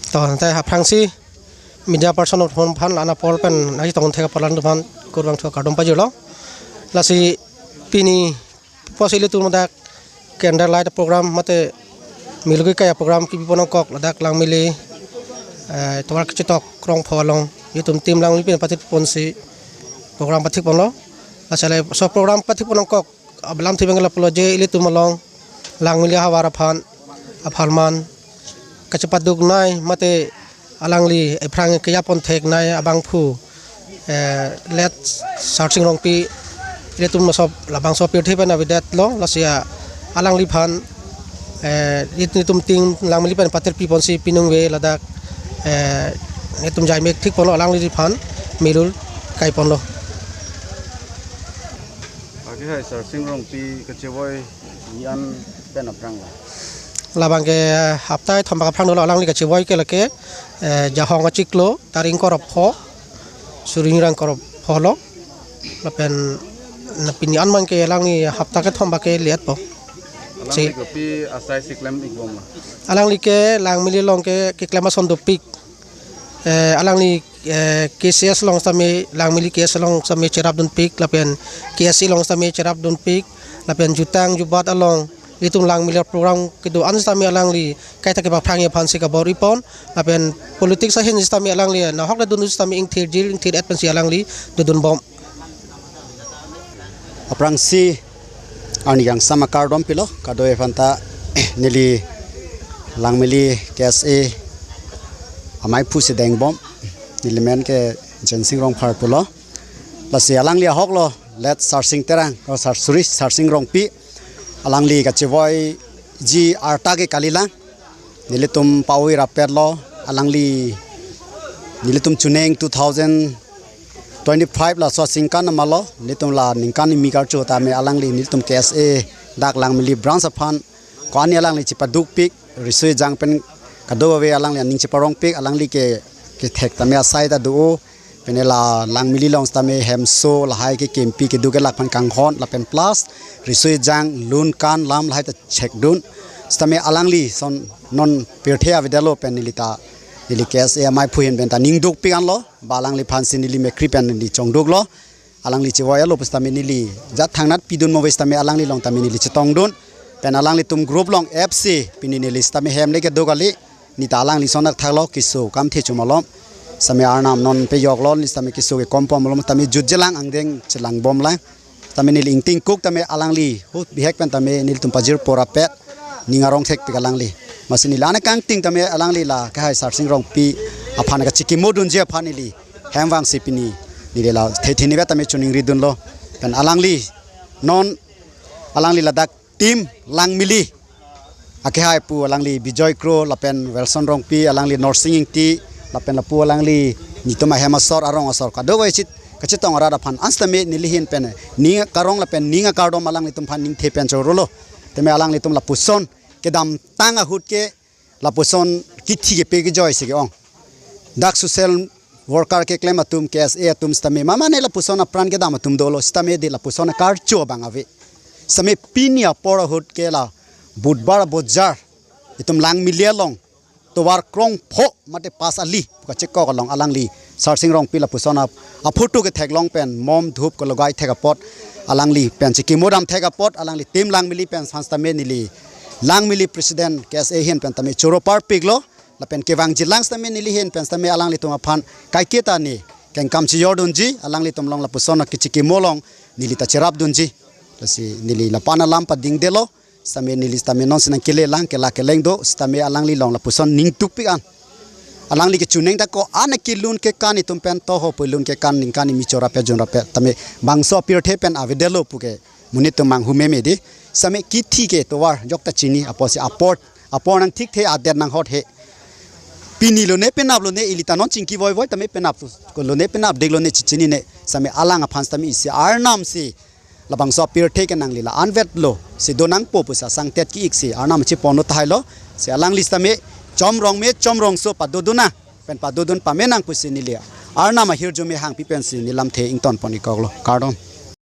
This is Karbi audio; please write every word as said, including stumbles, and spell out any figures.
To, tangte aphrangsi media person atum aphan la-an apor pen nangchetong thek apor alanglitum aphan kurvangthu akardom pajirlo. Lasi pini pusi ilitum ladak candle light program mate melu kekai program kepi pon nangkok ladak Langmili, eh, tovar kachetok Krongpho along itum team Langmili pen pathik ponsi program pathik ponlo. Lasi laso program pathik pon nangkok alam thibang lapulo je ilitum along Langmili ahavar aphan apharman kachepaduknei mate alangli ephrang kejapon theknei abangphu, eh, late Sarsing Rongpi, ilitum masop labangso pirthe pen avedetlo. Lasi alangliphan, eh, it-, itum team Langmili pen pathik pi ponsi pinung ave ladak, eh, itum jaimek thik ponlo, alangliphan melu kai ponlo. Akehai Sarsing Rongpi kachevoi ni an pen aphrang lo. Labang ke hapta kethom bak aphrang dolo alangli kachevoi ke lake, eh, Jahong achiklo, tarik ingkoi ra pho, suri ningkrang ingkoi ra pho lo. Lapen na pini an abang ke alangli hapta kethom bak ke lietpo. Alangli si kopi asai si klem-ik bomlo? Alangli ke Langmili along ke keklem ason dopik. Eh, alangli, eh, K C S along sitame, Langmili K S along sitame cherapdunpik, lapen K S A along sitame cherapdunpik, lapen jutang jubat along itum Langmili program kedo-an sitame alangli kaita kepaphrangji aphansi kabor-i pon, lapen politics ahin sitame alangli nahok le dun sitame ingthirjir ingthir-et pensi alangli dodun bom. Aphrangsi arni kangsam akardom pilo, kadokave aphanta neli Langmili K S A amei phu si deng bom, neli men ke Jensing Rongphar pulo. Lasi alangli ahok lo, late Sarsing Terang, oh, Sar-, sorry, Sarsing Rongpi, alangli kachevoiji arta ke kalilang. Nelitum pa-oi rapetlo, alangli nelitum chuneng two thousand twenty-five laso aningkan amalo, nelitum la ningkan kimi karcho tame alangli nelitum K S A dak Langmili branch aphan ko-an alangli chepadukpik, riso-ejang pen kadokave alangli aning cheparongpik, alangli ke, kethek tame asai ta do-o, pine la Langmili along sitame hemso lahai ke kempi kedo kelak aphan kanghon lapen plus riso-ejang lun kan lam lahai ta chekdun. Sitame alangli ason non pirthe avedetlo pen neli ta, neli K S A amei phu ahin pen ta ning dukpik anlo, ba alangliphansi neli mekri pen neli chongduklo. Alangli chevoi alo pusitame neli jat thangnat pidun mo ave sitame alangli along tame neli chetongdun. Pen alanglitum group along F C pini neli sitame hem le kedo kali. Neli ta alangli ason athak lo, keso kam the chumalom. Sitame Arnam non pejoklo, neli sitame keso ke kompom malom, sitame jutjelang angdeng chelang bomlang. Sitame neli ingtingkuk tame alangli hu bihek pen tame nelitum pajirpo rapet ning arong thekpik alangli. Amatsi neli la-an kangting tame alangli la akehai Sarsing Rongpi aphan kachikimodunji aphan neli hem vangsi pini neli la thethini vet tame choningridunlo. Pen alangli non alangli ladak team Langmili akehai pu alangli Bijoy Kro lapen Wilson Rongpi, alangli Norsing Ingti, lapen lapu alangli netum ahem asor arong asor kadokave chit kachetong arat aphan an sitame neli ahin pen ning akarong lapen ning akardom alanglitum aphan ningthe pen chorolo. Tame alanglitum lapuson kedamtang ahut ke lapuson kithi kepe kejoisi ke-ong. Dak social worker keklem atum, K S A atum sitame, mane lapuson apran kedam atum dolo, sitame dei lapuson akarcho abang ave. Sitame pini apor ahut ke la Budhbar bojar itum Langmili along tovar Krongpho mate Pas Ali pu kachekok along alangli Sarsing Rongpi lapuson ap-, aphoto ketheklong pen mom dhup kalogai thek apot alangli pen chikimodam thek apot alangli team Langmili pen aphan sitame neli Langmili president K S A ahin pen tame choro parpiklo. Lapen kevangjilang sitame neli ahin pen sitame alanglitum aphan kaiketa ne kengkam chejordunji, alanglitum along lapuson akichikimo along neli ta cherapdunji. Lasi neli lapu-an alam padingdelo, sitame neli sitame nonsi nangkelelang, kelak keleng do, sitame alangli along lapuson ning dukpik an. Alangli kechuneng ta ko-an kelun kekan itum pen toho pu lun kekan ningkan kimi chora pejun rapet tame bangso apirthe pen avedetlo puke monit atum manghu meme dei. Sitame kithi ke tovar jokta chini apotsi apor, apor nangthikthe adet nanghot he. Pini lone penap lone ili ta non chingki voivoi tame penap ko lone penap dik lone chichinine. Sitame alang aphan sitame isi Arnam si labangso apirthe ke nangli la-an vetlo si do nangpo pusi asangtet ki-ik si Arnam chiponlo tahai lo. Si alangli sitame chomrong me chomrongso padodun nang pen padodun pame nang pusi neli Arnam ahirjume hangpi pensi neli lamthe ington pon-ik koklo. Kardom.